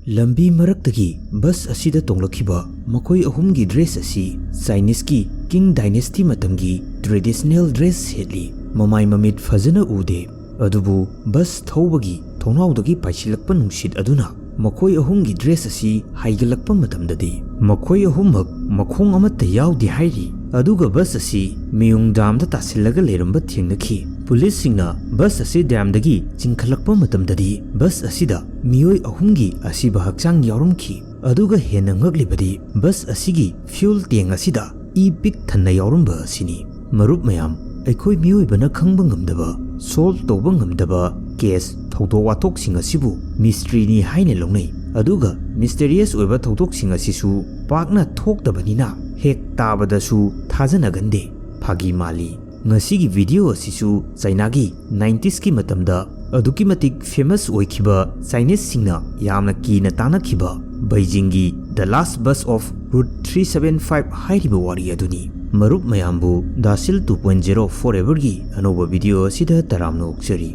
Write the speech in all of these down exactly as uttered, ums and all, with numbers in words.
ꯂꯝꯕꯤ ꯃꯔꯛꯇꯒꯤ ꯕꯁ ꯑꯁꯤꯗ ꯇꯣꯡꯂꯛꯈꯤꯕ ꯃꯈꯣꯏ ꯑꯍꯨꯝꯒꯤ ꯗ꯭ꯔꯦꯁ ꯑꯁꯤ ꯆꯥꯏꯅꯤꯁꯀꯤ ꯀꯤꯡ ꯗꯥꯏꯅꯦꯁꯇꯤ ꯃꯇꯝꯒꯤ ꯇ꯭ꯔꯦꯗꯤꯁꯅꯦꯜ ꯗ꯭ꯔꯦꯁ ꯁꯦꯠꯂꯤ꯫ ꯃꯃꯥꯏ ꯃꯃꯤꯠ ꯐꯖꯅ ꯎꯗꯦ, ꯑꯗꯨꯕꯨ ꯕꯁ ꯊꯧꯕꯒꯤ ꯊꯣꯡꯅꯥꯎꯗꯒꯤ ꯄꯥꯏꯁꯤꯜꯂꯛꯄ ꯅꯨꯡꯁꯤꯠ ꯑꯗꯨꯅ ꯃꯈꯣꯏ ꯑꯍꯨꯝꯒꯤ ꯗ꯭ꯔꯦꯁ ꯑꯁꯤ ꯍꯥꯏꯒꯠꯂꯛꯄ ꯃꯇꯝꯗꯗꯤ ꯃꯈꯣꯏ ꯑꯍꯨꯝꯃꯛ ꯃꯈꯣꯡ ꯑꯃꯠꯇ ꯌꯥꯎꯗꯦ ꯍꯥꯏꯔꯤ꯫ ꯑꯗꯨꯒ ꯕꯁ ꯑꯁꯤ ꯃꯤꯌꯨꯡ ꯗꯥꯝꯗ ꯇꯥꯁꯤꯜꯂꯒ ꯂꯩꯔꯝꯕ ꯊꯦꯡꯅꯈꯤ꯫ ꯄꯨꯂꯤꯁꯁꯤꯡꯅ ꯕꯁ ꯑꯁꯤ ꯗꯥꯝꯗꯒꯤ ꯆꯤꯡꯈꯠꯂꯛꯄ ꯃꯇꯝꯗꯗꯤ ꯕꯁ ꯑꯁꯤꯗ ꯃꯤꯑꯣꯏ ꯑꯍꯨꯝꯒꯤ ꯑꯁꯤꯕ ꯍꯛꯆꯥꯡ ꯌꯥꯎꯔꯝꯈꯤ꯫ ꯑꯗꯨꯒ ꯍꯦꯟꯅ ꯉꯛꯂꯤꯕꯗꯤ ꯕꯁ ꯑꯁꯤꯒꯤ ꯐ꯭ꯌꯨꯜ ꯇꯦꯡ ꯑꯁꯤꯗ ꯏ ꯄꯤꯛ ꯊꯟꯅ ꯌꯥꯎꯔꯝꯕ ꯑꯁꯤꯅꯤ꯫ ꯃꯔꯨꯞ ꯃꯌꯥꯝ, ꯑꯩꯈꯣꯏ ꯃꯤꯑꯣꯏꯕꯅ ꯈꯪꯕ ꯉꯝꯗꯕ, ꯁꯣꯜꯕ ꯇꯧꯕ ꯉꯝꯗꯕ ꯀꯦꯁ, ꯊꯧꯗꯣꯛ ꯋꯥꯊꯣꯛꯁꯤꯡ ꯑꯁꯤꯕꯨ ꯃꯤꯁꯇ꯭ꯔꯤꯅꯤ ꯍꯥꯏꯅ ꯂꯧꯅꯩ꯫ ꯑꯗꯨꯒ ꯃꯤꯁꯇꯦꯔꯤꯌꯁ ꯑꯣꯏꯕ ꯊꯧꯗꯣꯛꯁꯤꯡ ꯑꯁꯤꯁꯨ ꯄꯥꯛꯅ ꯊꯣꯛꯇꯕꯅꯤꯅ ꯍꯦꯛ ꯇꯥꯕꯗꯁꯨ ꯊꯥꯖꯅꯒꯟꯗꯦ꯫ ꯐꯥꯒꯤ ꯃꯥꯜꯂꯤ꯫ ꯉꯁꯤꯒꯤ ꯚꯤꯗꯤꯑꯣ ꯑꯁꯤꯁꯨ ꯆꯥꯏꯅꯥꯒꯤ ꯅꯥꯏꯟꯇꯤꯁꯀꯤ ꯃꯇꯝꯗ ꯑꯗꯨꯛꯀꯤ ꯃꯇꯤꯛ ꯐꯦꯃꯁ ꯑꯣꯏꯈꯤꯕ ꯆꯥꯏꯅꯤꯁꯁꯤꯡꯅ ꯌꯥꯝꯅ ꯀꯤꯅ ꯇꯥꯅꯈꯤꯕ ꯕꯩꯖꯤꯡꯒꯤ The Last Bus of Route three seven five ꯍꯥꯏꯔꯤꯕ ꯋꯥꯔꯤ ꯑꯗꯨꯅꯤ꯫ ꯃꯔꯨꯞ ꯃꯌꯥꯝꯕꯨ ꯗꯥꯁꯤꯜ two point zero Foreverꯒꯤ ꯑꯅꯧꯕ ꯚꯤꯗꯤꯑꯣ ꯑꯁꯤꯗ ꯇꯔꯥꯝꯅ ꯑꯣꯛꯆꯔꯤ꯫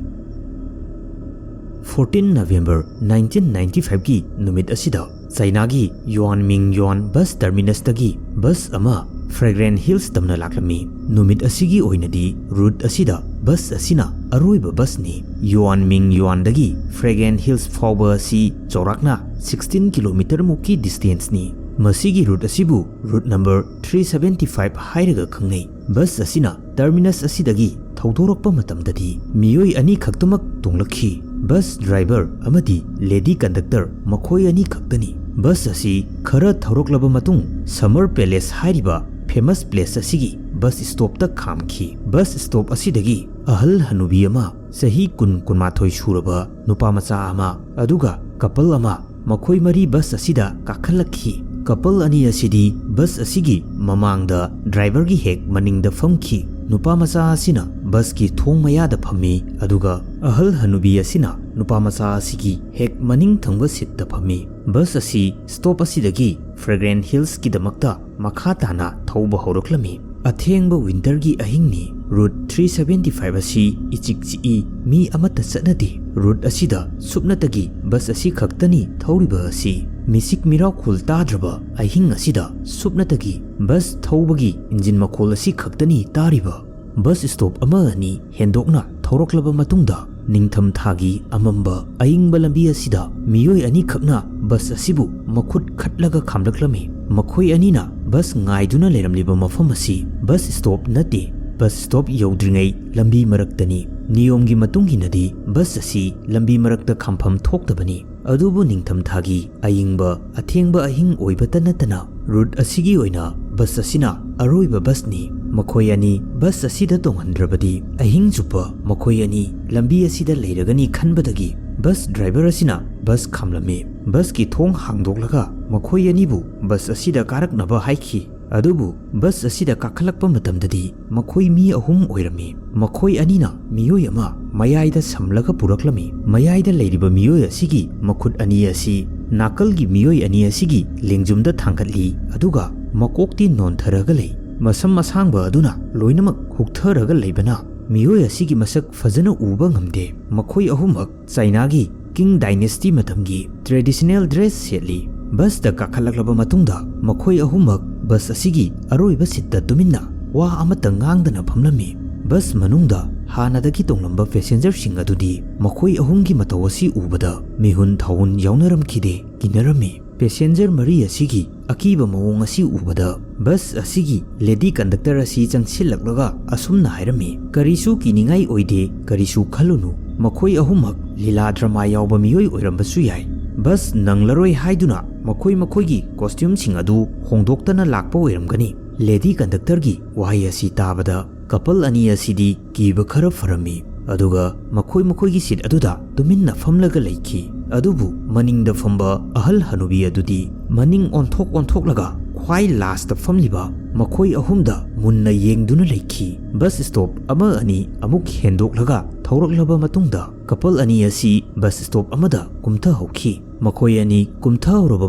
Fourteen November nineteen ninety fiveꯀꯤ ꯅꯨꯃꯤꯠ ꯑꯁꯤꯗ ꯆꯥꯏꯅꯥꯒꯤ ꯌꯨꯑꯥꯟꯃꯤꯡ ꯌꯨꯑꯥꯟ ꯕꯁ ꯇꯔꯃꯤꯅꯁꯇꯒꯤ ꯕꯁ ꯑꯃ ꯐ꯭ꯔꯦꯒ꯭ꯔꯦꯟ ꯍꯤꯜꯁ ꯇꯝꯅ ꯂꯥꯛꯂꯝꯃꯤ꯫ ꯅꯨꯃꯤꯠ ꯑꯁꯤꯒꯤ ꯑꯣꯏꯅꯗꯤ ꯔꯨꯠ ꯑꯁꯤꯗ ꯕꯁ ꯑꯁꯤꯅ ꯑꯔꯣꯏꯕ ꯕꯁꯅꯤ꯫ ꯌꯨꯑꯥꯟꯃꯤꯡ ꯌꯨꯑꯥꯟꯗꯒꯤ ꯐ꯭ꯔꯦꯒ꯭ꯔꯦꯟ ꯍꯤꯜꯁ ꯐꯥꯎꯕ ꯑꯁꯤ ꯆꯥꯎꯔꯥꯛꯅ sixteen kilometre ꯃꯨꯛꯀꯤ ꯗꯤꯁꯇꯦꯟꯁꯅꯤ꯫ ꯃꯁꯤꯒꯤ ꯔꯨꯠ ꯑꯁꯤꯕꯨ route number three seventy five ꯍꯥꯏꯔꯒ ꯈꯪꯅꯩ꯫ ꯕꯁ ꯑꯁꯤꯅ ꯇꯔꯃꯤꯅꯁ ꯑꯁꯤꯗꯒꯤ ꯊꯧꯗꯣꯔꯛꯄ ꯃꯇꯝꯗꯗꯤ ꯃꯤꯑꯣꯏ ꯑꯅꯤ ꯈꯛꯇꯃꯛ ꯇꯣꯡꯂꯛꯈꯤ꯫ ꯕꯁ ꯗ꯭ꯔꯥꯏꯚꯔ ꯑꯃꯗꯤ ꯂꯦꯗꯤ ꯀꯟꯗꯛꯇꯔ ꯃꯈꯣꯏ ꯑꯅꯤ ꯈꯛꯇꯅꯤ꯫ ꯕꯁ ꯑꯁꯤ ꯈꯔ ꯊꯧꯔꯛꯂꯕ ꯃꯇꯨꯡ ꯁꯃꯔ ꯄꯦꯂꯦꯁ ꯍꯥꯏꯔꯤꯕ ꯐꯦꯃꯁ ꯄ꯭ꯂꯦꯁ ꯑꯁꯤꯒꯤ ꯕꯁ ꯁ꯭ꯇꯣꯞꯇ ꯈꯥꯝꯈꯤ꯫ ꯕꯁ ꯁ꯭ꯇꯣꯞ ꯑꯁꯤꯗꯒꯤ ꯑꯍꯜ ꯍꯅꯨꯕꯤ ꯑꯃ, ꯆꯍꯤ ꯀꯨꯟ, ꯀꯨꯟꯃꯥꯊꯣꯏ ꯁꯨꯔꯕ ꯅꯨꯄꯥ ꯃꯆꯥ ꯑꯃ, ꯑꯗꯨꯒ ꯀꯄꯜ ꯑꯃ, ꯃꯈꯣꯏ ꯃꯔꯤ ꯕꯁ ꯑꯁꯤꯗ ꯀꯥꯈꯠꯂꯛꯈꯤ꯫ ꯀꯄꯜ ꯑꯅꯤ ꯑꯁꯤꯗꯤ ꯕꯁ ꯑꯁꯤꯒꯤ ꯃꯃꯥꯡꯗ ꯗ꯭ꯔꯥꯏꯚꯔꯒꯤ ꯍꯦꯛ ꯃꯅꯤꯡꯗ ꯐꯝꯈꯤ꯫ ꯅꯨꯄꯥ ꯃꯆꯥ ꯑꯁꯤꯅ ꯕꯁꯀꯤ ꯊꯣꯡ ꯃꯌꯥꯗ ꯐꯝꯃꯤ, ꯑꯗꯨꯒ ꯑꯍꯜ ꯍꯅꯨꯕꯤ ꯑꯁꯤꯅ ꯅꯨꯄꯥ ꯃꯆꯥ ꯑꯁꯤꯒꯤ ꯍꯦꯛ ꯃꯅꯤꯡ ꯊꯪꯕ ꯁꯤꯠꯇ ꯐꯝꯃꯤ꯫ ꯕꯁ ꯑꯁꯤ ꯁ꯭ꯇꯣꯞ ꯑꯁꯤꯗꯒꯤ ꯐ꯭ꯔꯦꯒ꯭ꯔꯦꯟ ꯍꯤꯜꯁꯀꯤꯗꯃꯛꯇ ꯃꯈꯥ ꯇꯥꯅ ꯊꯧꯕ ꯍꯧꯔꯛꯂꯝꯃꯤ꯫ ꯑꯊꯦꯡꯕ ꯋꯤꯟꯇꯔꯒꯤ ꯑꯍꯤꯡꯅꯤ꯫ ꯔꯨꯠ ꯊ꯭ꯔꯤ ꯁꯚꯦꯟꯇꯤ ꯐꯥꯏꯚ ꯑꯁꯤ ꯏꯆꯤꯛ ꯆꯤꯛꯏ, ꯃꯤ ꯑꯃꯠꯇ ꯆꯠꯅꯗꯦ꯫ ꯔꯨꯠ ꯑꯁꯤꯗ ꯁꯨꯞꯅꯇꯒꯤ ꯕꯁ ꯑꯁꯤ ꯈꯛꯇꯅꯤ ꯊꯧꯔꯤꯕ ꯑꯁꯤ꯫ ꯃꯤꯁꯤꯛ ꯃꯤꯔꯥꯎꯈꯣꯜ ꯇꯥꯗ꯭ꯔꯕ ꯑꯍꯤꯡ ꯑꯁꯤꯗ ꯁꯨꯞꯅꯇꯒꯤ ꯕꯁ ꯊꯧꯕꯒꯤ ꯏꯟꯖꯤꯟ ꯃꯈꯣꯜ ꯑꯁꯤ ꯈꯛꯇꯅꯤ ꯇꯥꯔꯤꯕ꯫ ꯕꯁ ꯁ꯭ꯇꯣꯞ ꯑꯃ ꯑꯅꯤ ꯍꯦꯟꯗꯣꯛꯅ ꯊꯧꯔꯛꯂꯕ ꯃꯇꯨꯡꯗ, ꯅꯤꯡꯊꯝ ꯊꯥꯒꯤ ꯑꯃꯝꯕ ꯑꯏꯪꯕ ꯂꯝꯕꯤ ꯑꯁꯤꯗ ꯃꯤꯑꯣꯏ ꯑꯅꯤꯈꯛꯅ ꯕꯁ ꯑꯁꯤꯕꯨ ꯃꯈꯨꯠ ꯈꯠꯂꯒ ꯈꯥꯝꯂꯛꯂꯝꯃꯤ꯫ ꯃꯈꯣꯏ ꯑꯅꯤꯅ ꯕꯁ ꯉꯥꯏꯗꯨꯅ ꯂꯩꯔꯝꯂꯤꯕ ꯃꯐꯝ ꯑꯁꯤ ꯕꯁ ꯁ꯭ꯇꯣꯞ ꯅꯠꯇꯦ꯫ ꯕꯁ ꯁ꯭ꯇꯣꯞ ꯌꯧꯗ꯭ꯔꯤꯉꯩ ꯂꯝꯕꯤ ꯃꯔꯛꯇꯅꯤ꯫ ꯅꯤꯌꯣꯝꯒꯤ ꯃꯇꯨꯡ ꯏꯟꯅꯗꯤ ꯕꯁ ꯑꯁꯤ ꯂꯝꯕꯤ ꯃꯔꯛꯇ ꯈꯥꯝꯐꯝ ꯊꯣꯛꯇꯕꯅꯤ꯫ ꯑꯗꯨꯕꯨ ꯅꯤꯡꯊꯝ ꯊꯥꯒꯤ ꯑꯏꯪꯕ ꯑꯊꯦꯡꯕ ꯑꯍꯤꯡ ꯑꯣꯏꯕꯇ ꯅꯠꯇꯅ, ꯔꯨꯠ ꯑꯁꯤꯒꯤ ꯑꯣꯏꯅ ꯕꯁ ꯑꯁꯤꯅ ꯑꯔꯣꯏꯕ ꯕꯁꯅꯤ꯫ ꯃꯈꯣꯏ ꯑꯅꯤ ꯕꯁ ꯑꯁꯤꯗ ꯇꯣꯡꯍꯟꯗ꯭ꯔꯕꯗꯤ ꯑꯍꯤꯡ ꯆꯨꯞꯄ ꯃꯈꯣꯏ ꯑꯅꯤ ꯂꯝꯕꯤ ꯑꯁꯤꯗ ꯂꯩꯔꯒꯅꯤ ꯈꯟꯕꯗꯒꯤ ꯕꯁ ꯗ꯭ꯔꯥꯏꯚꯔ ꯑꯁꯤꯅ ꯕꯁ ꯈꯥꯝꯂꯝꯃꯤ꯫ ꯕꯁꯀꯤ ꯊꯣꯡ ꯍꯥꯡꯗꯣꯛꯂꯒ ꯃꯈꯣꯏ ꯑꯅꯤꯕꯨ ꯕꯁ ꯑꯁꯤꯗ ꯀꯥꯔꯛꯅꯕ ꯍꯥꯏꯈꯤ꯫ ꯑꯗꯨꯕꯨ ꯕꯁ ꯑꯁꯤꯗ ꯀꯥꯈꯠꯂꯛꯄ ꯃꯇꯝꯗꯗꯤ ꯃꯈꯣꯏ ꯃꯤ ꯑꯍꯨꯝ ꯑꯣꯏꯔꯝꯃꯤ꯫ ꯃꯈꯣꯏ ꯑꯅꯤꯅ ꯃꯤꯑꯣꯏ ꯑꯃ ꯃꯌꯥꯏꯗ ꯁꯝꯂꯒ ꯄꯨꯔꯛꯂꯝꯃꯤ꯫ ꯃꯌꯥꯏꯗ ꯂꯩꯔꯤꯕ ꯃꯤꯑꯣꯏ ꯑꯁꯤꯒꯤ ꯃꯈꯨꯠ ꯑꯅꯤ ꯑꯁꯤ ꯅꯥꯀꯜꯒꯤ ꯃꯤꯑꯣꯏ ꯑꯅꯤ ꯑꯁꯤꯒꯤ ꯂꯦꯡꯖꯨꯝꯗ ꯊꯥꯡꯒꯠꯂꯤ, ꯑꯗꯨꯒ ꯃꯀꯣꯛꯇꯤ ꯅꯣꯟꯊꯔꯒ ꯂꯩ꯫ ꯃꯁꯝ ꯑꯁꯥꯡꯕ ꯑꯗꯨꯅ ꯂꯣꯏꯅꯃꯛ ꯍꯨꯛꯊꯔꯒ ꯂꯩꯕꯅ ꯃꯤꯑꯣꯏ ꯑꯁꯤꯒꯤ ꯃꯁꯛ ꯐꯖꯅ ꯎꯕ ꯉꯝꯗꯦ꯫ ꯃꯈꯣꯏ ꯑꯍꯨꯝꯃꯛ ꯆꯥꯏꯅꯥꯒꯤ ꯀꯤꯡ ꯗꯥꯏꯅꯦꯁꯇꯤ ꯃꯇꯝꯒꯤ ꯇ꯭ꯔꯦꯗꯤꯁꯅꯦꯜ ꯗ꯭ꯔꯦꯁ ꯁꯦꯠꯂꯤ꯫ ꯕꯁꯇ ꯀꯥꯈꯠꯂꯛꯂꯕ ꯃꯇꯨꯡꯗ ꯃꯈꯣꯏ ꯑꯍꯨꯝꯃꯛ ꯕꯁ ꯑꯁꯤꯒꯤ ꯑꯔꯣꯏꯕ ꯁꯤꯠꯇ ꯇꯨꯃꯤꯟꯅ ꯋꯥ ꯑꯃꯠꯇ ꯉꯥꯡꯗꯅ ꯐꯝꯂꯝꯃꯤ꯫ ꯕꯁ ꯃꯅꯨꯡꯗ ꯍꯥꯟꯅꯗꯒꯤ ꯇꯣꯡꯂꯝꯕ ꯄꯦꯁꯦꯟꯖꯔꯁꯤꯡ ꯑꯗꯨꯗꯤ ꯃꯈꯣꯏ ꯑꯍꯨꯝꯒꯤ ꯃꯇꯧ ꯑꯁꯤ ꯎꯕꯗ ꯃꯤꯍꯨꯟ ꯊꯥꯍꯨꯟ ꯌꯥꯎꯅꯔꯝꯈꯤꯗꯦ, ꯀꯤꯅꯔꯝꯃꯤ꯫ ꯄꯦꯁꯦꯟꯖꯔ ꯃꯔꯤ ꯑꯁꯤꯒꯤ ꯑꯀꯤꯕ ꯃꯑꯣꯡ ꯑꯁꯤ ꯎꯕꯗ ꯕꯁ ꯑꯁꯤꯒꯤ ꯂꯦꯗꯤ ꯀꯟꯗꯛꯇꯔ ꯑꯁꯤ ꯆꯪꯁꯤꯜꯂꯛꯂꯒ ꯑꯁꯨꯝꯅ ꯍꯥꯏꯔꯝꯃꯤ, "ꯀꯔꯤꯁꯨ ꯀꯤꯅꯤꯡꯉꯥꯏ ꯑꯣꯏꯗꯦ, ꯀꯔꯤꯁꯨ ꯈꯜꯂꯨꯅꯨ꯫ ꯃꯈꯣꯏ ꯑꯍꯨꯝꯃꯛ ꯂꯤꯂꯥ ꯗ꯭ꯔꯃꯥ ꯌꯥꯎꯕ ꯃꯤꯑꯣꯏ ꯑꯣꯏꯔꯝꯕꯁꯨ ꯌꯥꯏ꯫ ꯕꯁ ꯅꯪꯂꯔꯣꯏ ꯍꯥꯏꯗꯨꯅ ꯃꯈꯣꯏ ꯃꯈꯣꯏꯒꯤ ꯀꯣꯁꯇ꯭ꯌꯨꯝꯁꯤꯡ ꯑꯗꯨ ꯍꯣꯡꯗꯣꯛꯇꯅ ꯂꯥꯛꯄ ꯑꯣꯏꯔꯝꯒꯅꯤ꯫" ꯂꯦꯗꯤ ꯀꯟꯗꯛꯇꯔꯒꯤ ꯋꯥꯍꯩ ꯑꯁꯤ ꯇꯥꯕꯗ ꯀꯄꯜ ꯑꯅꯤ ꯑꯁꯤꯗꯤ ꯀꯤꯕ ꯈꯔ ꯐꯔꯝꯃꯤ, ꯑꯗꯨꯒ ꯃꯈꯣꯏ ꯃꯈꯣꯏꯒꯤ ꯁꯤꯠ ꯑꯗꯨꯗ ꯇꯨꯃꯤꯟꯅ ꯐꯝꯂꯒ ꯂꯩꯈꯤ꯫ ꯑꯗꯨꯕꯨ ꯃꯅꯤꯡꯗ ꯐꯝꯕ ꯑꯍꯜ ꯍꯅꯨꯕꯤ ꯑꯗꯨꯗꯤ ꯃꯅꯤꯡ ꯑꯣꯟꯊꯣꯛ ꯑꯣꯟꯊꯣꯛꯂꯒ ꯈ꯭ꯋꯥꯏ ꯂꯥꯁꯇ ꯐꯝꯂꯤꯕ ꯃꯈꯣꯏ ꯑꯍꯨꯝꯗ ꯃꯨꯟꯅ ꯌꯦꯡꯗꯨꯅ ꯂꯩꯈꯤ꯫ ꯕꯁ ꯁ꯭ꯇꯣꯞ ꯑꯃ ꯑꯅꯤ ꯑꯃꯨꯛ ꯍꯦꯟꯗꯣꯛꯂꯒ ꯊꯧꯔꯛꯂꯕ ꯃꯇꯨꯡꯗ, ꯀꯄꯜ ꯑꯅꯤ ꯑꯁꯤ ꯕꯁ ꯁ꯭ꯇꯣꯞ ꯑꯃꯗ ꯀꯨꯝꯊꯍꯧꯈꯤ꯫ ꯃꯈꯣꯏ ꯑꯅꯤ ꯀꯨꯝꯊꯍꯧꯔꯕ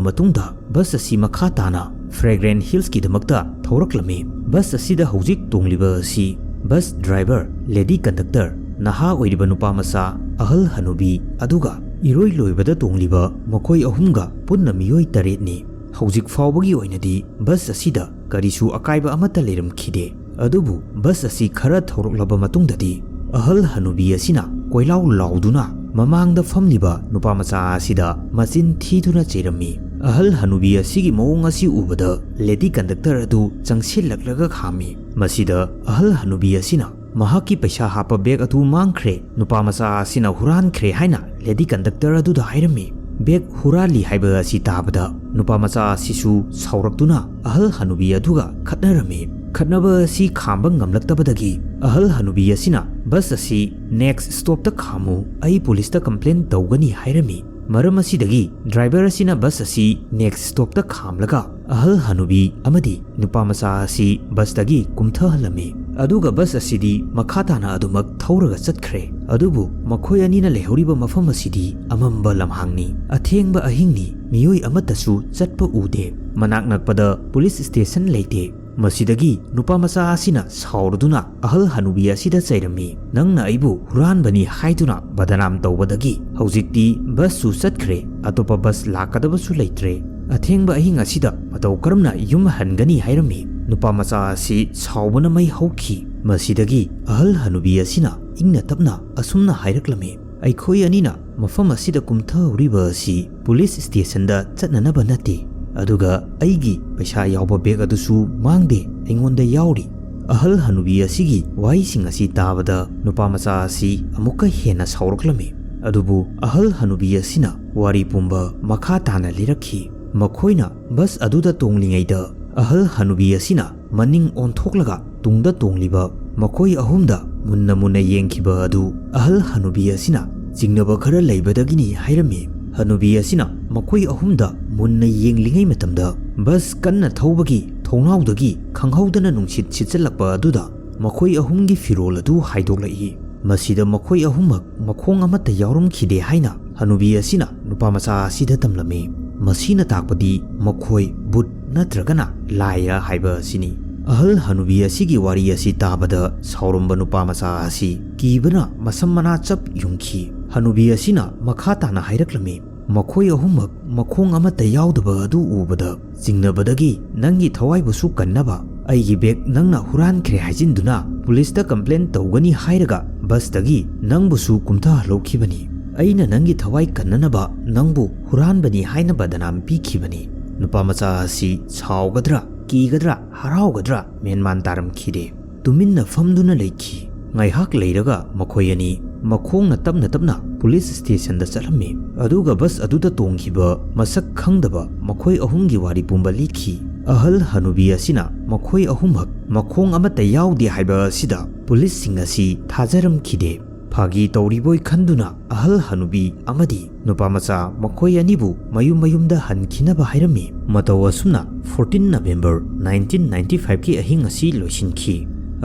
ꯃꯇꯨꯡꯗ, ꯕꯁ ꯑꯁꯤ ꯃꯈꯥ ꯇꯥꯅ ꯐ꯭ꯔꯦꯒ꯭ꯔꯦꯟ ꯍꯤꯜꯁꯀꯤꯗꯃꯛꯇ ꯊꯧꯔꯛꯂꯝꯃꯤ꯫ ꯕꯁ ꯑꯁꯤꯗ ꯍꯧꯖꯤꯛ ꯇꯣꯡꯂꯤꯕ ꯑꯁꯤ ꯕꯁ ꯗ꯭ꯔꯥꯏꯚꯔ, ꯂꯦꯗꯤ ꯀꯟꯗꯛꯇꯔ, ꯅꯍꯥ ꯑꯣꯏꯔꯤꯕ ꯅꯨꯄꯥ ꯃꯆꯥ, ꯑꯍꯜ ꯍꯅꯨꯕꯤ, ꯑꯗꯨꯒ ꯏꯔꯣꯏ ꯂꯣꯏꯕꯗ ꯇꯣꯡꯂꯤꯕ ꯃꯈꯣꯏ ꯑꯍꯨꯝꯒ ꯄꯨꯟꯅ ꯃꯤꯑꯣꯏ ꯇꯔꯦꯠꯅꯤ꯫ ꯍꯧꯖꯤꯛ ꯐꯥꯎꯕꯒꯤ ꯑꯣꯏꯅꯗꯤ ꯕꯁ ꯑꯁꯤꯗ ꯀꯔꯤꯁꯨ ꯑꯀꯥꯏꯕ ꯑꯃꯠꯇ ꯂꯩꯔꯝꯈꯤꯗꯦ꯫ ꯑꯗꯨꯕꯨ ꯕꯁ ꯑꯁꯤ ꯈꯔ ꯊꯧꯔꯛꯂꯕ ꯃꯇꯨꯡꯗꯗꯤ ꯑꯍꯜ ꯍꯅꯨꯕꯤ ꯑꯁꯤꯅ ꯀꯣꯏꯂꯥꯎ ꯂꯥꯎꯗꯨꯅ ꯃꯃꯥꯡꯗ ꯐꯝꯂꯤꯕ ꯅꯨꯄꯥ ꯃꯆꯥ ꯑꯁꯤꯗ ꯃꯆꯤꯟ ꯊꯤꯗꯨꯅ ꯆꯩꯔꯝꯃꯤ꯫ ꯑꯍꯜ ꯍꯅꯨꯕꯤ ꯑꯁꯤꯒꯤ ꯃꯑꯣꯡ ꯑꯁꯤ ꯎꯕꯗ ꯂꯦꯗꯤ ꯀꯟꯗꯛꯇꯔ ꯑꯗꯨ ꯆꯪꯁꯤꯜꯂꯛꯂꯒ ꯈꯥꯝꯃꯤ꯫ ꯃꯁꯤꯗ ꯑꯍꯜ ꯍꯅꯨꯕꯤ ꯑꯁꯤꯅ ꯃꯍꯥꯛꯀꯤ ꯄꯩꯁꯥ ꯍꯥꯞꯄ ꯕꯦꯒ ꯑꯗꯨ ꯃꯥꯡꯈ꯭ꯔꯦ, ꯅꯨꯄꯥ ꯃꯆꯥ ꯑꯁꯤꯅ ꯍꯨꯔꯥꯟꯈ꯭ꯔꯦ ꯍꯥꯏꯅ ꯂꯦꯗꯤ ꯀꯟꯗꯛꯇꯔ ꯑꯗꯨꯗ ꯍꯥꯏꯔꯝꯃꯤ꯫ ꯕꯦꯒ ꯍꯨꯔꯥꯜꯂꯤ ꯍꯥꯏꯕ ꯑꯁꯤ ꯇꯥꯕꯗ ꯅꯨꯄꯥ ꯃꯆꯥ ꯑꯁꯤꯁꯨ ꯁꯥꯎꯔꯛꯇꯨꯅ ꯑꯍꯜ ꯍꯅꯨꯕꯤ ꯑꯗꯨꯒ ꯈꯠꯅꯔꯝꯃꯤ꯫ ꯈꯠꯅꯕ ꯑꯁꯤ ꯈꯥꯝꯕ ꯉꯝꯂꯛꯇꯕꯗꯒꯤ ꯑꯍꯜ ꯍꯅꯨꯕꯤ ꯑꯁꯤꯅ ꯕꯁ ꯑꯁꯤ ꯅꯦꯛꯁ ꯁ꯭ꯇꯣꯞꯇ ꯈꯥꯝꯃꯨ, ꯑꯩ ꯄꯨꯂꯤꯁꯇ ꯀꯝꯄ꯭ꯂꯦꯟ ꯇꯧꯒꯅꯤ ꯍꯥꯏꯔꯝꯃꯤ꯫ ꯃꯔꯝ ꯑꯁꯤꯗꯒꯤ ꯗ꯭ꯔꯥꯏꯚꯔ ꯑꯁꯤꯅ ꯕꯁ ꯑꯁꯤ ꯅꯦꯛꯁ ꯁ꯭ꯇꯣꯞꯇ ꯈꯥꯝꯂꯒ ꯑꯍꯜ ꯍꯅꯨꯕꯤ ꯑꯃꯗꯤ ꯅꯨꯄꯥ ꯃꯆꯥ ꯑꯁꯤ ꯕꯁꯇꯒꯤ ꯀꯨꯝꯊꯍꯜꯂꯝꯃꯤ꯫ ꯑꯗꯨꯒ ꯕꯁ ꯑꯁꯤꯗꯤ ꯃꯈꯥ ꯇꯥꯅ ꯑꯗꯨꯃꯛ ꯊꯧꯔꯒ ꯆꯠꯈ꯭ꯔꯦ꯫ ꯑꯗꯨꯕꯨ ꯃꯈꯣꯏ ꯑꯅꯤꯅ ꯂꯩꯍꯧꯔꯤꯕ ꯃꯐꯝ ꯑꯁꯤꯗꯤ ꯑꯃꯝꯕ ꯂꯝꯍꯥꯡꯅꯤ꯫ ꯑꯊꯦꯡꯕ ꯑꯍꯤꯡꯅꯤ, ꯃꯤꯑꯣꯏ ꯑꯃꯠꯇꯁꯨ ꯆꯠꯄ ꯎꯗꯦ꯫ ꯃꯅꯥꯛ ꯅꯛꯄꯗ ꯄꯨꯂꯤꯁ ꯁ꯭ꯇꯦꯁꯟ ꯂꯩꯇꯦ꯫ ꯃꯁꯤꯗꯒꯤ ꯅꯨꯄꯥ ꯃꯆꯥ ꯑꯁꯤꯅ ꯁꯥꯎꯔꯗꯨꯅ ꯑꯍꯜ ꯍꯅꯨꯕꯤ ꯑꯁꯤꯗ ꯆꯩꯔꯝꯃꯤ, "ꯅꯪꯅ ꯑꯩꯕꯨ ꯍꯨꯔꯥꯟꯕꯅꯤ ꯍꯥꯏꯗꯨꯅ ꯕꯗꯅꯥꯝ ꯇꯧꯕꯗꯒꯤ ꯍꯧꯖꯤꯛꯇꯤ ꯕꯁꯁꯨ ꯆꯠꯈ꯭ꯔꯦ, ꯑꯇꯣꯞꯄ ꯕꯁ ꯂꯥꯛꯀꯗꯕꯁꯨ ꯂꯩꯇ꯭ꯔꯦ꯫ ꯑꯊꯦꯡꯕ ꯑꯍꯤꯡ ꯑꯁꯤꯗ ꯃꯇꯧ ꯀꯔꯝꯅ ꯌꯨꯝ ꯍꯟꯒꯅꯤ?" ꯍꯥꯏꯔꯝꯃꯤ꯫ ꯅꯨꯄꯥ ꯃꯆꯥ ꯑꯁꯤ ꯁꯥꯎꯕꯅ ꯃꯩ ꯍꯧꯈꯤ꯫ ꯃꯁꯤꯗꯒꯤ ꯑꯍꯜ ꯍꯅꯨꯕꯤ ꯑꯁꯤꯅ ꯏꯪꯅ ꯇꯞꯅ ꯑꯁꯨꯝꯅ ꯍꯥꯏꯔꯛꯂꯝꯃꯤ, "ꯑꯩꯈꯣꯏ ꯑꯅꯤꯅ ꯃꯐꯝ ꯑꯁꯤꯗ ꯀꯨꯝꯊꯍꯧꯔꯤꯕ ꯑꯁꯤ ꯄꯨꯂꯤꯁ ꯁ꯭ꯇꯦꯁꯟꯗ ꯆꯠꯅꯅꯕ ꯅꯠꯇꯦ, ꯑꯗꯨꯒ ꯑꯩꯒꯤ ꯄꯩꯁꯥ ꯌꯥꯎꯕ ꯕꯦꯒ ꯑꯗꯨꯁꯨ ꯃꯥꯡꯗꯦ, ꯑꯩꯉꯣꯟꯗ ꯌꯥꯎꯔꯤ꯫" ꯑꯍꯜ ꯍꯅꯨꯕꯤ ꯑꯁꯤꯒꯤ ꯋꯥꯍꯩꯁꯤꯡ ꯑꯁꯤ ꯇꯥꯕꯗ ꯅꯨꯄꯥ ꯃꯆꯥ ꯑꯁꯤ ꯑꯃꯨꯛꯀ ꯍꯦꯟꯅ ꯁꯥꯎꯔꯛꯂꯝꯃꯤ꯫ ꯑꯗꯨꯕꯨ ꯑꯍꯜ ꯍꯅꯨꯕꯤ ꯑꯁꯤꯅ ꯋꯥꯔꯤ ꯄꯨꯝꯕ ꯃꯈꯥ ꯇꯥꯅ ꯂꯤꯔꯛꯈꯤ꯫ ꯃꯈꯣꯏꯅ ꯕꯁ ꯑꯗꯨꯗ ꯇꯣꯡꯂꯤꯉꯩꯗ ꯑꯍꯜ ꯍꯅꯨꯕꯤ ꯑꯁꯤꯅ ꯃꯅꯤꯡ ꯑꯣꯟꯊꯣꯛꯂꯒ ꯇꯨꯡꯗ ꯇꯣꯡꯂꯤꯕ ꯃꯈꯣꯏ ꯑꯍꯨꯝꯗ ꯃꯨꯟꯅ ꯃꯨꯟꯅ ꯌꯦꯡꯈꯤꯕ ꯑꯗꯨ ꯑꯍꯜ ꯍꯅꯨꯕꯤ ꯑꯁꯤꯅ ꯆꯤꯡꯅꯕ ꯈꯔ ꯂꯩꯕꯗꯒꯤꯅꯤ ꯍꯥꯏꯔꯝꯃꯤ꯫ ꯍꯅꯨꯕꯤ ꯑꯁꯤꯅ ꯃꯈꯣꯏ ꯑꯍꯨꯝꯗ ꯃꯨꯟꯅ ꯌꯦꯡꯂꯤꯉꯩ ꯃꯇꯝꯗ ꯕꯁ ꯀꯟꯅ ꯊꯧꯕꯒꯤ ꯊꯣꯡꯅꯥꯎꯗꯒꯤ ꯈꯪꯍꯧꯗꯅ ꯅꯨꯡꯁꯤꯠ ꯁꯤꯠꯆꯜꯂꯛꯄ ꯑꯗꯨꯗ ꯃꯈꯣꯏ ꯑꯍꯨꯝꯒꯤ ꯐꯤꯔꯣꯜ ꯑꯗꯨ ꯍꯥꯏꯗꯣꯛꯂꯛꯏ꯫ ꯃꯁꯤꯗ ꯃꯈꯣꯏ ꯑꯍꯨꯝꯃꯛ ꯃꯈꯣꯡ ꯑꯃꯠꯇ ꯌꯥꯎꯔꯝꯈꯤꯗꯦ ꯍꯥꯏꯅ ꯍꯅꯨꯕꯤ ꯑꯁꯤꯅ ꯅꯨꯄꯥ ꯃꯆꯥ ꯑꯁꯤꯗ ꯇꯝꯂꯝꯃꯤ꯫ ꯃꯁꯤꯅ ꯇꯥꯛꯄꯗꯤ ꯃꯈꯣꯏ ꯚꯨꯠ ꯅꯠꯇ꯭ꯔꯒꯅ ꯂꯥꯏꯔ ꯍꯥꯏꯕ ꯑꯁꯤꯅꯤ꯫ ꯑꯍꯜ ꯍꯅꯨꯕꯤ ꯑꯁꯤꯒꯤ ꯋꯥꯔꯤ ꯑꯁꯤ ꯇꯥꯕꯗ ꯁꯥꯎꯔꯝꯕ ꯅꯨꯄꯥ ꯃꯆꯥ ꯑꯁꯤ ꯀꯤꯕꯅ ꯃꯁꯝ ꯃꯅꯥ ꯆꯞ ꯌꯨꯡꯈꯤ꯫ ꯍꯅꯨꯕꯤ ꯑꯁꯤꯅ ꯃꯈꯥ ꯇꯥꯅ ꯍꯥꯏꯔꯛꯂꯝꯃꯤ, "ꯃꯈꯣꯏ ꯑꯍꯨꯝꯃꯛ ꯃꯈꯣꯡ ꯑꯃꯠꯇ ꯌꯥꯎꯗꯕ ꯑꯗꯨ ꯎꯕꯗ ꯆꯤꯡꯅꯕꯗꯒꯤ ꯅꯪꯒꯤ ꯊꯋꯥꯏꯕꯨꯁꯨ ꯀꯟꯅꯕ ꯑꯩꯒꯤ ꯕꯦꯒ ꯅꯪꯅ ꯍꯨꯔꯥꯟꯈ꯭ꯔꯦ ꯍꯥꯏꯖꯤꯟꯗꯨꯅ ꯄꯨꯂꯤꯁꯇ ꯀꯝꯄ꯭ꯂꯦꯟ ꯇꯧꯒꯅꯤ ꯍꯥꯏꯔꯒ ꯕꯁꯇꯒꯤ ꯅꯪꯕꯨꯁꯨ ꯀꯨꯝꯊꯍꯜꯍꯧꯈꯤꯕꯅꯤ꯫ ꯑꯩꯅ ꯅꯪꯒꯤ ꯊꯋꯥꯏ ꯀꯟꯅꯅꯕ ꯅꯪꯕꯨ ꯍꯨꯔꯥꯟꯕꯅꯤ ꯍꯥꯏꯅ ꯕꯗꯅꯥꯝ ꯄꯤꯈꯤꯕꯅꯤ꯫" ꯅꯨꯄꯥ ꯃꯆꯥ ꯑꯁꯤ ꯁꯥꯎꯒꯗ꯭ꯔꯥ, ꯀꯤꯒꯗ꯭ꯔꯥ, ꯍꯔꯥꯎꯒꯗ꯭ꯔꯥ ꯃꯦꯟꯃꯥꯟ ꯇꯥꯔꯝꯈꯤꯗꯦ꯫ ꯇꯨꯃꯤꯟꯅ ꯐꯝꯗꯨꯅ ꯂꯩꯈꯤ꯫ ꯉꯥꯏꯍꯥꯛ ꯂꯩꯔꯒ ꯃꯈꯣꯏ ꯑꯅꯤ ꯃꯈꯣꯡꯅ ꯇꯞꯅ ꯇꯞꯅ ꯄꯨꯂꯤꯁ ꯁ꯭ꯇꯦꯁꯟꯗ ꯆꯠꯂꯝꯃꯤ꯫ ꯑꯗꯨꯒ ꯕꯁ ꯑꯗꯨꯗ ꯇꯣꯡꯈꯤꯕ ꯃꯁꯛ ꯈꯪꯗꯕ ꯃꯈꯣꯏ ꯑꯍꯨꯝꯒꯤ ꯋꯥꯔꯤ ꯄꯨꯝꯕ ꯂꯤꯈꯤ꯫ ꯑꯍꯜ ꯍꯅꯨꯕꯤ ꯑꯁꯤꯅ ꯃꯈꯣꯏ ꯑꯍꯨꯝꯃꯛ ꯃꯈꯣꯡ ꯑꯃꯠꯇ ꯌꯥꯎꯗꯦ ꯍꯥꯏꯕ ꯑꯁꯤꯗ ꯄꯨꯂꯤꯁꯁꯤꯡ ꯑꯁꯤ ꯊꯥꯖꯔꯝꯈꯤꯗꯦ꯫ ꯐꯥꯒꯤ ꯇꯧꯔꯤꯕꯣꯏ ꯈꯟꯗꯨꯅ ꯑꯍꯜ ꯍꯅꯨꯕꯤ ꯑꯃꯗꯤ ꯅꯨꯄꯥ ꯃꯆꯥ ꯃꯈꯣꯏ ꯑꯅꯤꯕꯨ ꯃꯌꯨꯝ ꯃꯌꯨꯝꯗ ꯍꯟꯈꯤꯅꯕ ꯍꯥꯏꯔꯝꯃꯤ꯫ ꯃꯇꯧ ꯑꯁꯨꯝꯅ fourteen November nineteen ninety five ꯀꯤ ꯑꯍꯤꯡ ꯑꯁꯤ ꯂꯣꯏꯁꯤꯟꯈꯤ꯫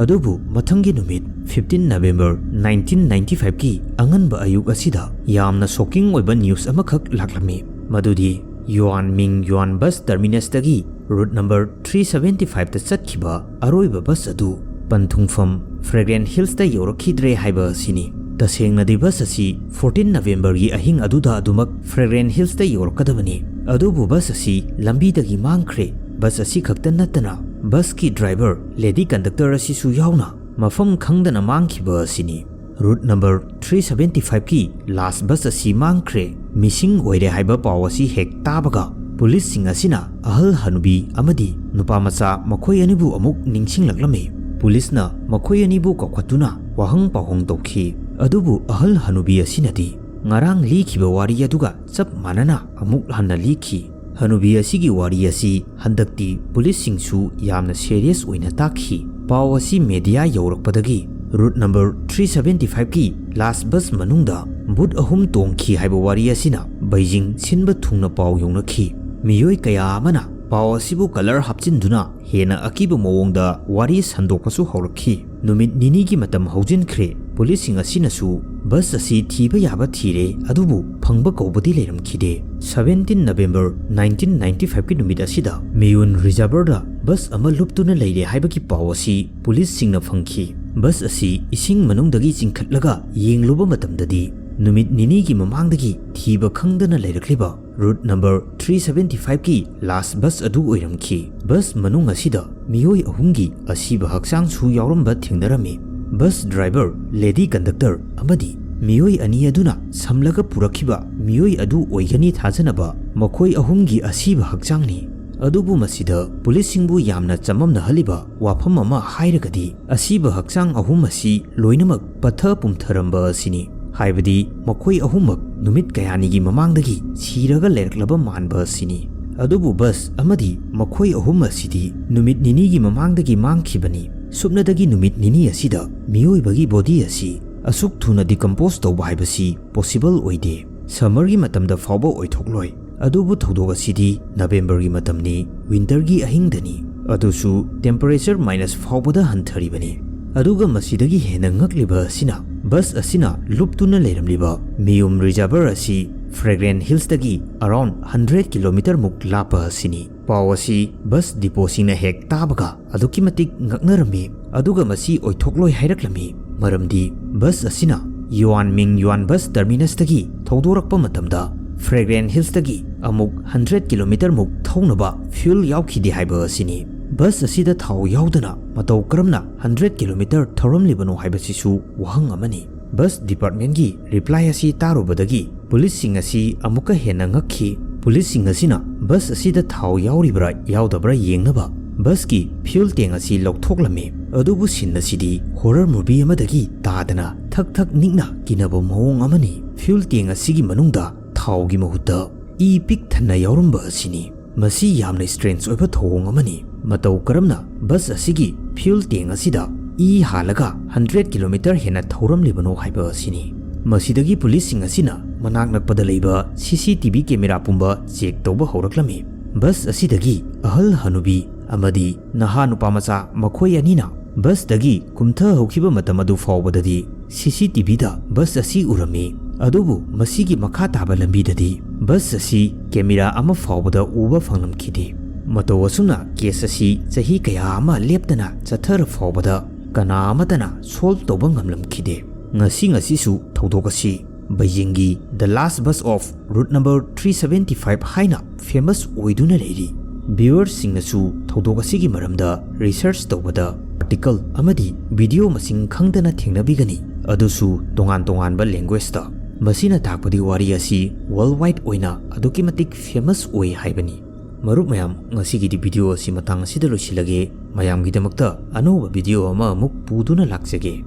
ꯑꯗꯨꯕꯨ ꯃꯊꯪꯒꯤ ꯅꯨꯃꯤꯠ fifteen November nineteen ninety five ꯀꯤ ꯑꯉꯟꯕ ꯑꯌꯨꯛ ꯑꯁꯤꯗ ꯌꯥꯝꯅ ꯁꯣꯀꯤꯡ ꯑꯣꯏꯕ ꯅ꯭ꯌꯨꯁ ꯑꯃꯈꯛ ꯂꯥꯛꯂꯝꯃꯤ, ꯃꯗꯨꯗꯤ ꯌꯨꯋꯥꯟ ꯃꯤꯡ ꯌꯨꯋꯥꯟ ꯕꯁ ꯇꯔꯃꯤꯅꯁꯇꯒꯤ route number three seventy five ꯇ ꯆꯠꯈꯤꯕ ꯑꯔꯣꯏꯕ ꯕꯁ ꯑꯗꯨ ꯄꯟꯊꯨꯡꯐꯝ ꯐ꯭ꯔꯦꯒ꯭ꯔꯦꯟ ꯍꯤꯜꯁꯇ ꯌꯧꯔꯛꯈꯤꯗ꯭ꯔꯦ ꯍꯥꯏꯕ ꯑꯁꯤꯅꯤ꯫ ꯇꯁꯦꯡꯅꯗꯤ ꯕꯁ ꯑꯁꯤ fourteen November ꯒꯤ ꯑꯍꯤꯡ ꯑꯗꯨꯗ ꯑꯗꯨꯃꯛ ꯐ꯭ꯔꯦꯒ꯭ꯔꯦꯟ ꯍꯤꯜꯁꯇ ꯌꯧꯔꯛꯀꯗꯕꯅꯤ꯫ ꯑꯗꯨꯕꯨ ꯕꯁ ꯑꯁꯤ ꯂꯝꯕꯤꯗꯒꯤ ꯃꯥꯡꯈ꯭ꯔꯦ꯫ ꯕꯁ ꯑꯁꯤ ꯈꯛꯇ ꯅꯠꯇꯅ ꯕꯁꯀꯤ ꯗ꯭ꯔꯥꯏꯚꯔ, ꯂꯦꯗꯤ ꯀꯟꯗꯛꯇꯔ ꯑꯁꯤꯁꯨ ꯌꯥꯎꯅ ꯃꯐꯝ ꯈꯪꯗꯅ ꯃꯥꯡꯈꯤꯕ ꯑꯁꯤꯅꯤ꯫ Route number three seventy five ꯀꯤ ꯂꯥꯁ ꯕꯁ ꯑꯁꯤ ꯃꯥꯡꯈ꯭ꯔꯦ, ꯃꯤꯁꯤꯡ ꯑꯣꯏꯔꯦ ꯍꯥꯏꯕ ꯄꯥꯎ ꯑꯁꯤ ꯍꯦꯛ ꯇꯥꯕꯒ ꯄꯨꯂꯤꯁꯁꯤꯡ ꯑꯁꯤꯅ ꯑꯍꯜ ꯍꯅꯨꯕꯤ ꯑꯃꯗꯤ ꯅꯨꯄꯥ ꯃꯆꯥ ꯃꯈꯣꯏ ꯑꯅꯤꯕꯨ ꯑꯃꯨꯛ ꯅꯤꯡꯁꯤꯡꯂꯛꯂꯝꯃꯤ꯫ ꯄꯨꯂꯤꯁꯅ ꯃꯈꯣꯏ ꯑꯅꯤꯕꯨ ꯀꯧꯈꯠꯇꯨꯅ ꯋꯥꯍꯪ ꯄꯥꯎꯍꯪ ꯇꯧꯈꯤ꯫ ꯑꯗꯨꯕꯨ ꯑꯍꯜ ꯍꯅꯨꯕꯤ ꯑꯁꯤꯅꯗꯤ ꯉꯔꯥꯡ ꯂꯤꯈꯤꯕ ꯋꯥꯔꯤ ꯑꯗꯨꯒ ꯆꯞ ꯃꯥꯟꯅꯅ ꯑꯃꯨꯛ ꯍꯟꯅ ꯂꯤꯈꯤ꯫ ꯍꯅꯨꯕꯤ ꯑꯁꯤꯒꯤ ꯋꯥꯔꯤ ꯑꯁꯤ ꯍꯟꯗꯛꯇꯤ ꯄꯨꯂꯤꯁꯁꯤꯡꯁꯨ ꯌꯥꯝꯅ ꯁꯦꯔꯤꯌꯁ ꯑꯣꯏꯅ ꯇꯥꯈꯤ꯫ ꯄꯥꯎ ꯑꯁꯤ ꯃꯦꯗꯤꯌꯥ ꯌꯧꯔꯛꯄꯗꯒꯤ route number three seventy five ꯀꯤ ꯂꯥꯁ ꯕꯁ ꯃꯅꯨꯡꯗ ꯚꯨꯠ ꯑꯍꯨꯝ ꯇꯣꯡꯈꯤ ꯍꯥꯏꯕ ꯋꯥꯔꯤ ꯑꯁꯤꯅ ꯕꯩꯖꯤꯡ ꯁꯤꯟꯕ ꯊꯨꯡꯅ ꯄꯥꯎ ꯌꯧꯅꯈꯤ꯫ ꯃꯤꯑꯣꯏ ꯀꯌꯥ ꯑꯃꯅ ꯄꯥꯎ ꯑꯁꯤꯕꯨ ꯀꯂꯔ ꯍꯥꯞꯆꯤꯟꯗꯨꯅ ꯍꯦꯟꯅ ꯑꯀꯤꯕ ꯃꯑꯣꯡꯗ ꯋꯥꯔꯤ ꯁꯟꯗꯣꯛꯄꯁꯨ ꯍꯧꯔꯛꯈꯤ꯫ ꯅꯨꯃꯤꯠ ꯅꯤꯅꯤꯒꯤ ꯃꯇꯝ ꯍꯧꯖꯤꯟꯈ꯭ꯔꯦ꯫ ꯄꯨꯂꯤꯁꯁꯤꯡ ꯑꯁꯤꯅꯁꯨ ꯕꯁ ꯑꯁꯤ ꯊꯤꯕ ꯌꯥꯕ ꯊꯤꯔꯦ, ꯑꯗꯨꯕꯨ ꯐꯪꯕ ꯀꯧꯕꯗꯤ ꯂꯩꯔꯝꯈꯤꯗꯦ꯫ Seventeen November nineteen ninety five ꯀꯤ ꯅꯨꯃꯤꯠ ꯑꯁꯤꯗ ꯃꯤꯌꯨꯟ ꯔꯤꯖꯔꯚꯔꯗ ꯕꯁ ꯑꯃ ꯂꯨꯞꯇꯨꯅ ꯂꯩꯔꯦ ꯍꯥꯏꯕꯒꯤ ꯄꯥꯎ ꯑꯁꯤ ꯄꯨꯂꯤꯁꯁꯤꯡꯅ ꯐꯪꯈꯤ꯫ ꯕꯁ ꯑꯁꯤ ꯏꯁꯤꯡ ꯃꯅꯨꯡꯗꯒꯤ ꯆꯤꯡꯈꯠꯂꯒ ꯌꯦꯡꯂꯨꯕ ꯃꯇꯝꯗꯗꯤ, ꯅꯨꯃꯤꯠ ꯅꯤꯅꯤꯒꯤ ꯃꯃꯥꯡꯗꯒꯤ ꯊꯤꯕ ꯈꯪꯗꯅ ꯂꯩꯔꯛꯂꯤꯕ route number three seventy five ꯀꯤ last bus ꯑꯗꯨ ꯑꯣꯏꯔꯝꯈꯤ꯫ ꯕꯁ ꯃꯅꯨꯡ ꯑꯁꯤꯗ ꯃꯤꯑꯣꯏ ꯑꯍꯨꯝꯒꯤ ꯑꯁꯤꯕ ꯍꯛꯆꯥꯡꯁꯨ ꯌꯥꯎꯔꯝꯕ ꯊꯦꯡꯅꯔꯝꯃꯤ꯫ ꯕꯁ ꯗ꯭ꯔꯥꯏꯚꯔ, ꯂꯦꯗꯤ ꯀꯟꯗꯛꯇꯔ ꯑꯃꯗꯤ ꯃꯤꯑꯣꯏ ꯑꯅꯤ ꯑꯗꯨꯅ ꯁꯝꯂꯒ ꯄꯨꯔꯛꯈꯤꯕ ꯃꯤꯑꯣꯏ ꯑꯗꯨ ꯑꯣꯏꯒꯅꯤ ꯊꯥꯖꯅꯕ ꯃꯈꯣꯏ ꯑꯍꯨꯝꯒꯤ ꯑꯁꯤꯕ ꯍꯛꯆꯥꯡꯅꯤ꯫ ꯑꯗꯨꯕꯨ ꯃꯁꯤꯗ ꯄꯨꯂꯤꯁꯁꯤꯡꯕꯨ ꯌꯥꯝꯅ ꯆꯃꯝꯅꯍꯜꯂꯤꯕ ꯋꯥꯐꯝ ꯑꯃ ꯍꯥꯏꯔꯒꯗꯤ, ꯑꯁꯤꯕ ꯍꯛꯆꯥꯡ ꯑꯍꯨꯝ ꯑꯁꯤ ꯂꯣꯏꯅꯃꯛ ꯄꯠꯊ ꯄꯨꯝꯊꯔꯝꯕ ꯑꯁꯤꯅꯤ꯫ ꯍꯥꯏꯕꯗꯤ, ꯃꯈꯣꯏ ꯑꯍꯨꯝꯃꯛ ꯅꯨꯃꯤꯠ ꯀꯌꯥꯅꯤꯒꯤ ꯃꯃꯥꯡꯗꯒꯤ ꯁꯤꯔꯒ ꯂꯩꯔꯛꯂꯕ ꯃꯥꯟꯕ ꯑꯁꯤꯅꯤ꯫ ꯑꯗꯨꯕꯨ ꯕꯁ ꯑꯃꯗꯤ ꯃꯈꯣꯏ ꯑꯍꯨꯝ ꯑꯁꯤꯗꯤ ꯅꯨꯃꯤꯠ ꯅꯤꯅꯤꯒꯤ ꯃꯃꯥꯡꯗꯒꯤ ꯃꯥꯡꯈꯤꯕꯅꯤ꯫ ꯁꯨꯞꯅꯗꯒꯤ ꯅꯨꯃꯤꯠ ꯅꯤꯅꯤ ꯑꯁꯤꯗ ꯃꯤꯑꯣꯏꯕꯒꯤ ꯕꯣꯗꯤ ꯑꯁꯤ ꯑꯁꯨꯛ ꯊꯨꯅ ꯗꯤꯀꯝꯄꯣꯖ ꯇꯧꯕ ꯍꯥꯏꯕꯁꯤ ꯄꯣꯁꯤꯕꯜ ꯑꯣꯏꯗꯦ꯫ ꯁꯝꯃꯔꯒꯤ ꯃꯇꯝꯗ ꯐꯥꯎꯕ ꯑꯣꯏꯊꯣꯛꯂꯣꯏ꯫ ꯑꯗꯨꯕꯨ ꯊꯧꯗꯣꯛ ꯑꯁꯤꯗꯤ ꯅꯕꯦꯝꯕꯔꯒꯤ ꯃꯇꯝꯅꯤ, ꯋꯤꯟꯇꯔꯒꯤ ꯑꯍꯤꯡꯗꯅꯤ, ꯑꯗꯨꯁꯨ ꯇꯦꯝꯄꯔꯦꯆꯔ ꯃꯥꯏꯅꯁ ꯐꯥꯎꯕꯗ ꯍꯟꯊꯔꯤꯕꯅꯤ꯫ ꯑꯗꯨꯒ ꯃꯁꯤꯗꯒꯤ ꯍꯦꯟꯅ ꯉꯛꯂꯤꯕ ꯑꯁꯤꯅ, ꯕꯁ ꯑꯁꯤꯅ ꯂꯨꯞꯇꯨꯅ ꯂꯩꯔꯝꯂꯤꯕ ꯃꯤꯌꯨꯝ ꯔꯤꯖꯔꯚꯔ ꯑꯁꯤ ꯐ꯭ꯔꯦꯒ꯭ꯔꯦꯟ ꯍꯤꯜꯁꯇꯒꯤ ꯑꯔꯥꯎꯟ ꯍꯟꯗ꯭ꯔꯦꯠ ꯀꯤꯂꯣꯃꯤꯇꯔ ꯃꯨꯛ ꯂꯥꯞꯄ ꯑꯁꯤꯅꯤ꯫ ꯄꯥꯎ ꯑꯁꯤ ꯕꯁ ꯗꯤꯄꯣꯁꯤꯡꯅ ꯍꯦꯛ ꯇꯥꯕꯒ ꯑꯗꯨꯛꯀꯤ ꯃꯇꯤꯛ ꯉꯛꯅꯔꯝꯃꯤ, ꯑꯗꯨꯒ ꯃꯁꯤ ꯑꯣꯏꯊꯣꯛꯂꯣꯏ ꯍꯥꯏꯔꯛꯂꯝꯃꯤ꯫ ꯃꯔꯝꯗꯤ ꯕꯁ ꯑꯁꯤꯅ ꯌꯨꯋꯥꯟ ꯃꯤꯡ ꯌꯨꯋꯥꯟ ꯕꯁ ꯇꯔꯃꯤꯅꯁꯇꯒꯤ ꯊꯧꯗꯣꯔꯛꯄ ꯃꯇꯝꯗ ꯐ꯭ꯔꯦꯒ꯭ꯔꯦꯟ ꯍꯤꯜꯁꯇꯒꯤ ꯑꯃꯨꯛ ꯍꯟꯗ꯭ꯔꯦꯠ ꯀꯤꯂꯣꯃꯤꯇꯔ ꯃꯨꯛ ꯊꯧꯅꯕ ꯐ꯭ꯌꯨꯜ ꯌꯥꯎꯈꯤꯗꯦ ꯍꯥꯏꯕ ꯑꯁꯤꯅꯤ꯫ ꯕꯁ ꯑꯁꯤꯗ ꯊꯥꯎ ꯌꯥꯎꯗꯅ ꯃꯇꯧ ꯀꯔꯝꯅ ꯍꯟꯗ꯭ꯔꯦꯠ ꯀꯤꯂꯣꯃꯤꯇꯔ ꯊꯧꯔꯝꯂꯤꯕꯅꯣ ꯍꯥꯏꯕꯁꯤꯁꯨ ꯋꯥꯍꯪ ꯑꯃꯅꯤ꯫ ꯕꯁ ꯗꯤꯄꯥꯔꯠꯃꯦꯟꯒꯤ ꯔꯤꯄ꯭ꯂꯥꯏ ꯑꯁꯤ ꯇꯥꯔꯨꯕꯗꯒꯤ ꯄꯨꯂꯤꯁꯁꯤꯡ ꯑꯁꯤ ꯑꯃꯨꯛꯀ ꯍꯦꯟꯅ ꯉꯛꯈꯤ꯫ ꯄꯨꯂꯤꯁꯁꯤꯡ ꯑꯁꯤꯅ ꯕꯁ ꯑꯁꯤꯗ ꯊꯥꯎ ꯌꯥꯎꯔꯤꯕ꯭ꯔꯥ ꯌꯥꯎꯗꯕ꯭ꯔꯥ ꯌꯦꯡꯅꯕ ꯕꯁꯀꯤ ꯐ꯭ꯌꯨꯜ ꯇꯦꯡ ꯑꯁꯤ ꯂꯧꯊꯣꯛꯂꯝꯃꯤ꯫ ꯑꯗꯨꯕꯨ ꯁꯤꯟ ꯑꯁꯤꯗꯤ ꯍꯣꯔꯔ ꯃꯨꯚꯤ ꯑꯃꯗꯒꯤ ꯇꯥꯗꯅ ꯊꯛ ꯊꯛ ꯅꯤꯛꯅ ꯀꯤꯅꯕ ꯃꯑꯣꯡ ꯑꯃꯅꯤ꯫ ꯐ꯭ꯌꯨꯜ ꯇꯦꯡ ꯑꯁꯤꯒꯤ ꯃꯅꯨꯡꯗ ꯊꯥꯎꯒꯤ ꯃꯍꯨꯠꯇ ꯏ ꯄꯤꯛ ꯊꯟꯅ ꯌꯥꯎꯔꯝꯕ ꯑꯁꯤꯅꯤ꯫ ꯃꯁꯤ ꯌꯥꯝꯅ ꯁ꯭ꯇ꯭ꯔꯦꯟꯖ ꯑꯣꯏꯕ ꯊꯧꯑꯣꯡ ꯑꯃꯅꯤ꯫ ꯃꯇꯧ ꯀꯔꯝꯅ ꯕꯁ ꯑꯁꯤꯒꯤ ꯐ꯭ꯌꯨꯜ ꯇꯦꯡ ꯑꯁꯤꯗ ꯏ ꯍꯥꯜꯂꯒ ꯍꯟꯗ꯭ꯔꯦꯠ ꯀꯤꯂꯣꯃꯤꯇꯔ ꯍꯦꯟꯅ ꯊꯧꯔꯝꯂꯤꯕꯅꯣ ꯍꯥꯏꯕ ꯑꯁꯤꯅꯤ꯫ ꯃꯁꯤꯗꯒꯤ ꯄꯨꯂꯤꯁꯁꯤꯡ ꯑꯁꯤꯅ ꯃꯅꯥꯛ ꯅꯛꯄꯗ ꯂꯩꯕ ꯁꯤ ꯁꯤ ꯇꯤ ꯚꯤ ꯀꯦꯃꯦꯔꯥ ꯄꯨꯝꯕ ꯆꯦꯛ ꯇꯧꯕ ꯍꯧꯔꯛꯂꯝꯃꯤ꯫ ꯕꯁ ꯑꯁꯤꯗꯒꯤ ꯑꯍꯜ ꯍꯅꯨꯕꯤ ꯑꯃꯗꯤ ꯅꯍꯥ ꯅꯨꯄꯥ ꯃꯆꯥ ꯃꯈꯣꯏ ꯑꯅꯤꯅ ꯕꯁꯇꯒꯤ ꯀꯨꯝꯊꯍꯧꯈꯤꯕ ꯃꯇꯝ ꯑꯗꯨ ꯐꯥꯎꯕꯗꯗꯤ ꯁꯤ ꯁꯤ ꯇꯤ ꯚꯤꯗ ꯕꯁ ꯑꯁꯤ ꯎꯔꯝꯃꯤ꯫ ꯑꯗꯨꯕꯨ ꯃꯁꯤꯒꯤ ꯃꯈꯥ ꯇꯥꯕ ꯂꯝꯕꯤꯗꯗꯤ ꯕꯁ ꯑꯁꯤ ꯀꯦꯃꯦꯔꯥ ꯑꯃ ꯐꯥꯎꯕꯗ ꯎꯕ ꯐꯪꯂꯝꯈꯤꯗꯦ꯫ ꯃꯇꯧ ꯑꯁꯨꯝꯅ ꯀꯦꯁ ꯑꯁꯤ ꯆꯍꯤ ꯀꯌꯥ ꯑꯃ ꯂꯦꯞꯇꯅ ꯆꯠꯊꯔ ꯐꯥꯎꯕꯗ ꯀꯅꯥ ꯑꯃꯠꯇꯅ ꯁꯣꯜꯕ ꯇꯧꯕ ꯉꯝꯂꯝꯈꯤꯗꯦ꯫ ꯉꯁꯤ ꯉꯁꯤꯁꯨ ꯊꯧꯗꯣꯛ ꯑꯁꯤ ꯕꯩꯖꯤꯡꯒꯤ The Last Bus of Route Number three seventy five ꯍꯥꯏꯅ ꯐꯦꯃꯁ ꯑꯣꯏꯗꯨꯅ ꯂꯩꯔꯤ꯫ ꯚ꯭ꯌꯨꯋꯔꯁꯤꯡꯅꯁꯨ ꯊꯧꯗꯣꯛ ꯑꯁꯤꯒꯤ ꯃꯔꯝꯗ ꯔꯤꯁꯔꯆ ꯇꯧꯕꯗ ꯑꯥꯔꯇꯤꯀꯜ ꯑꯃꯗꯤ ꯚꯤꯗꯤꯑꯣ ꯃꯁꯤꯡ ꯈꯪꯗꯅ ꯊꯦꯡꯅꯕꯤꯒꯅꯤ, ꯑꯗꯨꯁꯨ ꯇꯣꯉꯥꯟ ꯇꯣꯉꯥꯟꯕ ꯂꯦꯡꯒ꯭ꯋꯦꯖꯇ꯫ ꯃꯁꯤꯅ ꯇꯥꯛꯄꯗꯤ ꯋꯥꯔꯤ ꯑꯁꯤ ꯋꯥꯔꯜ ꯋꯥꯏꯗ ꯑꯣꯏꯅ ꯑꯗꯨꯛꯀꯤ ꯃꯇꯤꯛ ꯐꯦꯃꯁ ꯑꯣꯏ ꯍꯥꯏꯕꯅꯤ꯫ ꯃꯔꯨꯞ ꯃꯌꯥꯝ, ꯉꯁꯤꯒꯤꯗꯤ ꯚꯤꯗꯤꯑꯣ ꯑꯁꯤ ꯃꯇꯥꯡ ꯑꯁꯤꯗ ꯂꯣꯏꯁꯤꯜꯂꯒꯦ꯫ ꯃꯌꯥꯝꯒꯤꯗꯃꯛꯇ ꯑꯅꯧꯕ ꯚꯤꯗꯤꯑꯣ ꯑꯃ ꯑꯃꯨꯛ ꯄꯨꯗꯨꯅ ꯂꯥꯛꯆꯒꯦ꯫